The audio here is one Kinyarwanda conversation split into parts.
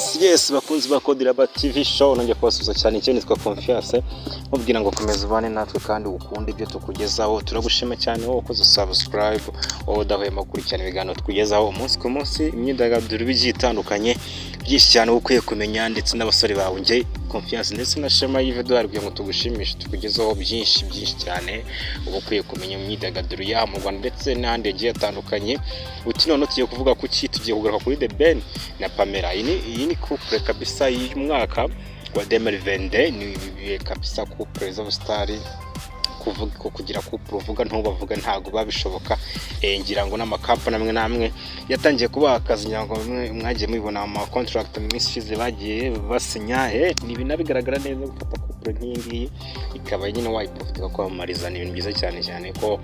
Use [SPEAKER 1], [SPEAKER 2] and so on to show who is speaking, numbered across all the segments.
[SPEAKER 1] Yes, bakunzi ba Kodiraba TV Show, nongeye kubasuhuza cyane. Icyo nitwa Confiance, mubwira ngo komeza ubane natwe kandi ukunde ibyo tukugezaho. Turagushima cyane wowe ukoze subscribe, wowe udahwema gukurikirana ibiganiro tukugezaho umunsi ku munsi, imyidagaduro iba igiye itandukanye, byinshi cyane uba ukwiye kumenya, ndetse n'abasore bawe, njye Confiance ndetse na Shema Yves Duhari, kugira ngo tugushimishe, tukugezeho byinshi byinshi cyane uba ukwiye kumenya mu myidagaduro yaha mu Rwanda ndetse n'ahandi hagiye hatandukanye. Uti none tugiye kuvuga kuki? Tugiye kugaruka kuri The Ben na Pamela. Iyi ni couple kabisa y'umwaka wa 2022, ni ibihe kabisa couple z'abastar. Kuvuga ko kugira couple uvuga ntubavuga ntabwo biba bishoboka. Ngira ngo n'amakampani amwe n'amwe yatangiye kubaha akazi, ngira ngo bamwe mwagiye mubibona mu ma contract mu minsi ishize bagiye basinya. Ni ibintu bigaragara neza gufata couple nk'iyi ngiyi, ikaba nyine wayiprofita kwamamariza. Ni ibintu byiza cyane cyane ko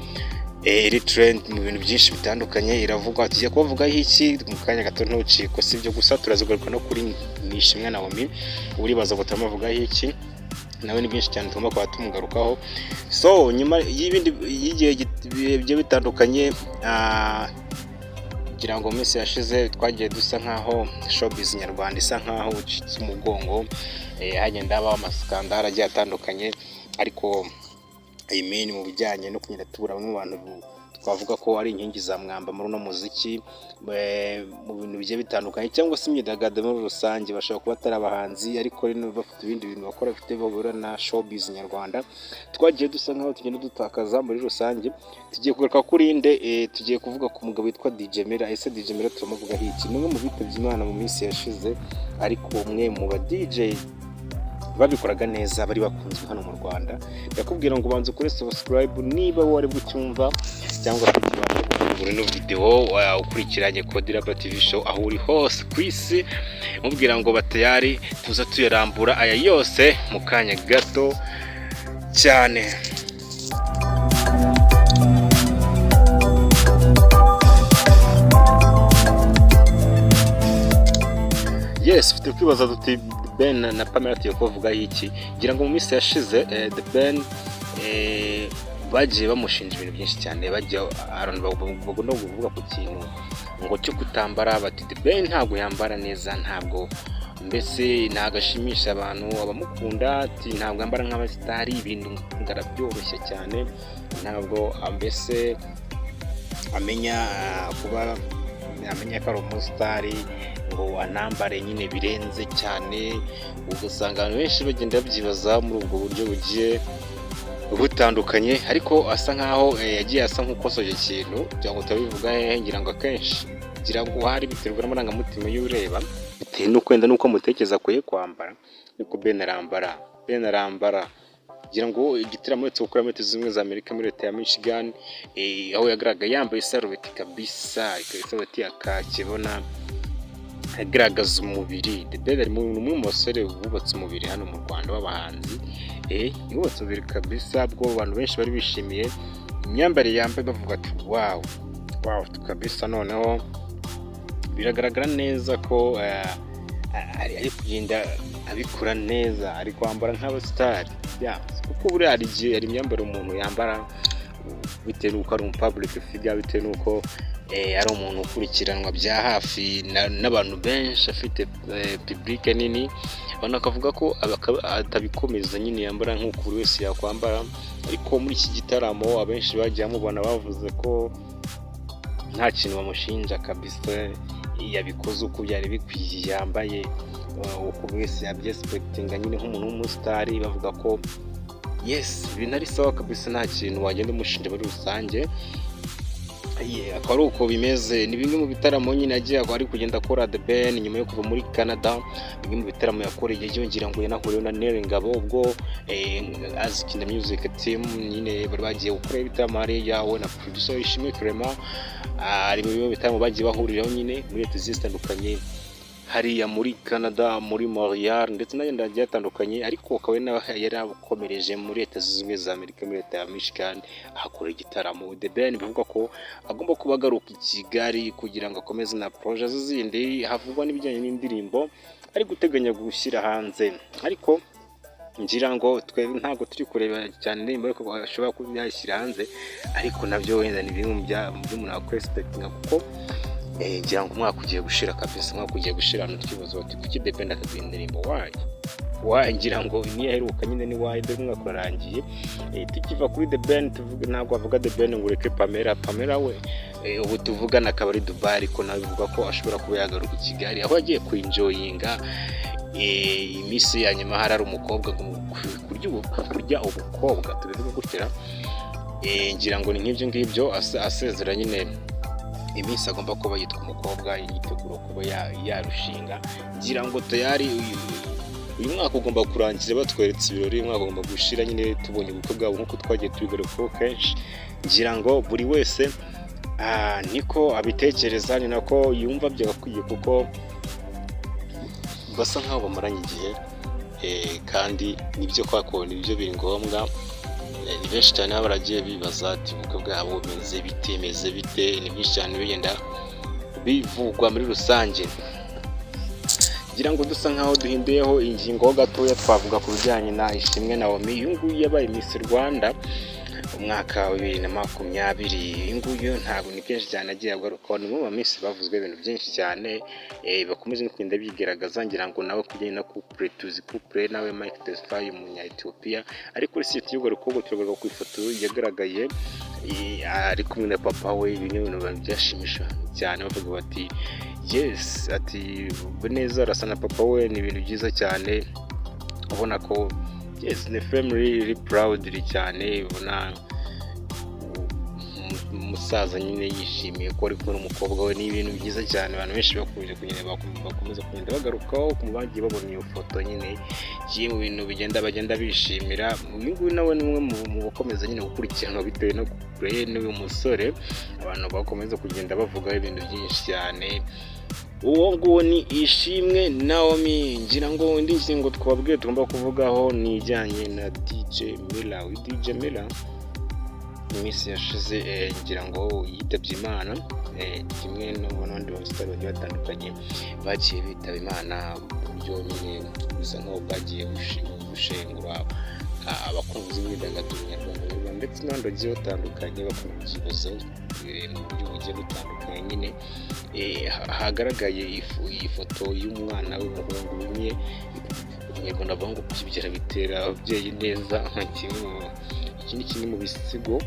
[SPEAKER 1] iri trend mu bintu byinshi bitandukanye iravugwa. Tugiye kubavugaho iki mu kanya gato, ntucikwe. Si ibyo gusa, turazigaruka no kuri Nishimwe Naomi. Uribaza ngo turamuvugaho iki? Nawe ni byinshi cyane tugomba kuba tumugarukaho. So nyuma y'ibindi y'igihe bigiye bitandukanye, ngira ngo mu minsi yashize twagiye dusa nkaho showbiz nyarwanda isa nkaho ucitse umugongo, hagenda habaho amascandal agiye atandukanye, ariko I mean mu bijyanye no kugenda tubura bamwe mu bantu twavuga ko ari inkingi za mwamba muri uno muziki, mu bintu bigiye bitandukanye cyangwa se imyidagaduro muri rusange. Bashobora kuba atari abahanzi, ariko rero bafite ibindi bintu bakora bifite bahura na showbiz nyarwanda, twagiye dusa nkaho tugenda dutakaza muri rusange. Tugiye kugaruka kuri nde? Tugiye kuvuga ku mugabo witwa DJ Miller. Ese DJ Miller turamuvugaho iki? Ni umwe mu bitabye Imana mu minsi yashize, ariko umwe mu ba DJ babikoraga neza, bari bakunzwe hano mu Rwanda. Ndakubwira ngo banza ukore subscribe niba wari bucyumva cyangwa se ukibasha gufungura ino video, ukurikiranye Kodiraba TV Show aho uri hose ku isi. Mubwira ngo batayari tuza tuyarambura aya yose mu kanya gato cyane. Yes, ufite kwibaza duti Ben na Pamela tugiye kubavugaho iki? Ngira ngo mu minsi yashize The Ben bagiye bamushinja ibintu byinshi cyane, bagiye abantu bagomba kuvuga ku kintu ngo cyo kutambara, bati The Ben ntabwo yambara neza, ntabwo mbese ntabwo ashimisha abantu abamukunda, ati ntabwo yambara nk'abastar, ibintu ngo arabyoroshye cyane, ntabwo mbese amenya kuba amenya ko ari umustar ngo anambare nyine birenze cyane. Ugasanga abantu benshi bagenda babyibaza muri ubwo buryo bugiye butandukanye, ariko asa nkaho yagiye asa nk'ukosoje ikintu kugira ngo turabivuga hehe. Ngira ngo akenshi ngira ngo hari biterwa n'amarangamutima y'ureba, bitewe n'uko wenda n'uko amutekereza akwiye kwambara, ariko Ben arambara, Ben arambara. Ngira ngo igitaramo uretse gukora muri Leta Zunze Ubumwe za Amerika, muri leta ya Michigan, aho yagaragaye yambaye isarubeti kabisa, isarubeti ya kaki, ubona agaragaza umubiri. The Ben ari umwe mu basore bubatse umubiri hano mu Rwanda w'abahanzi, yubatse umubiri kabisa, bwo abantu benshi bari bishimiye imyambarire yambaye, bavuga ati "Wow, wow kabisa." Noneho biragaragara neza ko ari kugenda abikora neza, ari kwambara nk'abastar, kuko buriya hari igihe hari imyambaro umuntu yambara bitewe n'uko ari umu public figure, bitewe n'uko ari umuntu ukurikiranwa bya hafi n'abantu benshi, afite public nini, abantu bakavuga ko atabikomeza nyine, yambara nk'uko buri wese yakwambara. Ariko muri iki gitaramo abenshi bagiye bamubona bavuze ko nta kintu bamushinja kabisa, yabikoze uko byari bikwiye, yambaye uko buri wese yabyexpectinga nyine nk'umuntu w'umustar, bavuga ko yes, ibintu ari sawa kabisa, nta kintu wagenda umushinja muri rusange. Akaba ari uko bimeze. Ni bimwe mu bitaramo nyine yagiye ari kugenda akora The Ben nyuma yo kuva muri Canada, bimwe mu bitaramo yakoreye, yongera ngo yanahuriyeho na Nel Ngabo ubwo as Kina Music Team nyine bari bagiye gukora ibitaramo hariya, we na producer Ishimwe Clement. Ari mu bimwe bitaramo bagiye bahuriraho nyine muri leta zigiye zitandukanye, hariya muri Canada, muri Montreal ndetse n'ahandi hagiye hatandukanye, ariko akaba yari akomereje muri Leta Zunze Ubumwe za Amerika, muri leta ya Michigan, ahakora igitaramo. The Ben bivugwa ko agomba kuba agaruka i Kigali kugira ngo akomeze na projet ze zindi, havugwa n'ibijyanye n'indirimbo ari guteganya gushyira hanze, ariko ngira ngo twe ntabwo turi kureba cyane indirimbo ariko ashobora kuba yashyira hanze, ariko nabyo wenda ni bimwe mu byo umuntu yakwexpectinga kuko Ngira ngo umwaka ugiye gushira kabisa, umwaka ugiye gushira, abantu twibaza bati: "Kuki The Ben ataduha indirimbo? Why, why?" Ngira ngo niyo aheruka nyine ni why, dore umwaka urarangiye. Tukiva kuri The Ben, tuvuge, ntabwo bavuga The Ben ngo ureke Pamela. Pamela we ubu tuvugana akaba ari Dubai, ariko nawe bivuga ko ashobora kuba yagaruka i Kigali aho yagiye kwinjoyinga iminsi ya nyuma. Hari umukobwa kurya ubukobwa, tubivuga gutya. Ngira ngo ni nk'ibyo ngibyo, asezera nyine iminsi agomba kuba yitwa umukobwa, yitegura kuba yarushinga. Ngira ngo tayari uyu mwaka ugomba kurangira batweretse ibirori, umwaka ugomba gushira nyine tubonye ubukwe bwabo nk'uko twagiye tubigarukaho kenshi. Ngira ngo buri wese niko abitekereza, ni nako yumva byagakwiye, kuko basa nkaho bamaranye igihe, kandi nibyo kwako nibyo biri ngombwa. Ni benshi cyane baba baragiye bibaza ati: "Ubukwe bwabo bimeze bite, bimeze bite?" Ni byinshi cyane bigenda bivugwa muri rusange. Ngira ngo dusa nkaho duhinduyeho ingingo gatoya, twavuga ku bijyanye na Ishimwe Naomi. Uyu nguyu yabaye Miss Rwanda umwaka wa 2020. Uyu nguyu ntabwo ni kenshi cyane agiye agarukaho, ni umwe mu ba Miss bavuzwe ibintu byinshi cyane, bakomeza no kugenda bigaragaza. Ngira ngo nawe kujyanye na couple, tuzi couple nawe Mike Tesfaye, umunya Ethiopia. Ariko kuri site y'ugaruka turagaruka ku ifoto yagaragaye ari kumwe na papa we. Ibi ni ibintu byashimisha cyane, bavuga bati: "Yes," ati neza arasa na papa we. Ni ibintu byiza cyane, ubona ko yes, ni family iri proud cyane. Ubona umusaza nyine yishimiye ko ari kumwe n'umukobwa we, ni ibintu byiza cyane. Abantu benshi bakomeje kugenda bakomeza kugenda bagarukaho ku bagiye babona iyo foto nyine, kimwe mu bintu bigenda bagenda bishimira. Uyu nguyu nawe ni umwe mu bakomeza nyine gukurikiranwa bitewe no kure n'uyu musore, abantu bakomeza kugenda bavugaho ibintu byinshi cyane. Uwo nguwo ni Ishimwe Naomi. Ngira ngo indi ngingo twabwiye tugomba kuvugaho ni ijyanye na DJ Miller. Uyu DJ Miller iminsi yashize ngira ngo yitabye Imana, kimwe n'abandi basitari bagiye batandukanye bagiye bitaba Imana mu buryo nyine bisa nkaho bwagiye bushengura abakunzi b'imyidagaduro nyarwanda ndetse n'abandi bagiye batandukanye, bakunda mu buryo bugiye butandukanye. Nyine hagaragaye ifoto y'umwana w'umuhungu umwe. Abanyarwanda bavuga ngo kubyara bitera ababyeyi neza. Iki ni kimwe mu bisigo,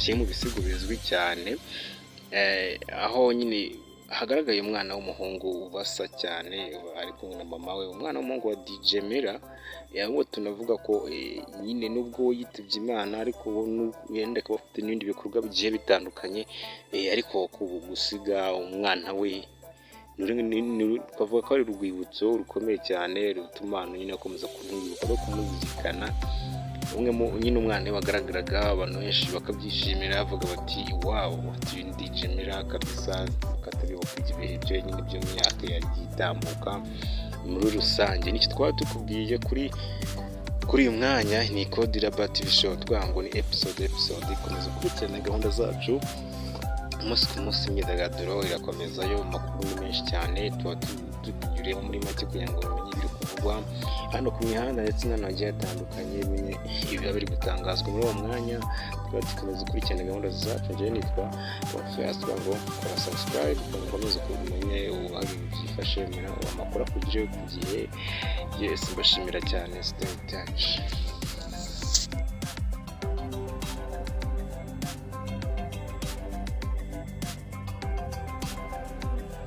[SPEAKER 1] kimwe mu bisigo bizwi cyane, aho nyine hagaragaye umwana w'umuhungu basa cyane ari kumwe na mama we, umwana w'umuhungu wa DJ Miller. Ngo tunavuga ko nyine nubwo yitabye Imana, ariko yenda akaba afite n'ibindi bikorwa bigiye bitandukanye, ariko gusiga umwana we twavuga ko ari urwibutso rukomeye cyane rutuma abantu nyine bakomeza kumwibuka no kumuzirikana. Umwe mu nyine umwana we wagaragaraga, abantu benshi bakabyishimira, bavuga bati: "Wow," ati: "DJ Miller kabisa," bakatabibuka ibihe byo nyine byo mu myaka yagiye itambuka muri rusange. Nicyo twaba tukubwiye kuri uyu mwanya. Ni Code Laba TV Show, twagira ngo ni episode. Ikomeza gukurikirana gahunda zacu umunsi ku munsi, imyidagaduro irakomeza yo, amakuru ni menshi cyane tuba tunyuriyemo muri make kugira ngo bamenye ibiri kuvugwa hano ku mihanda ndetse n'ahantu hagiye hatandukanye, ibiba biri gutangazwa muri uwo mwanya. Tuba dukomeza gukurikirana gahunda zacu. Njyewe nitwa Bonfils, ngo kora subscribe kugira ngo ukomeze kumenya uko ibintu byifashe, amakuru akugereho ku gihe. Yes, mbashimira cyane, stay in touch.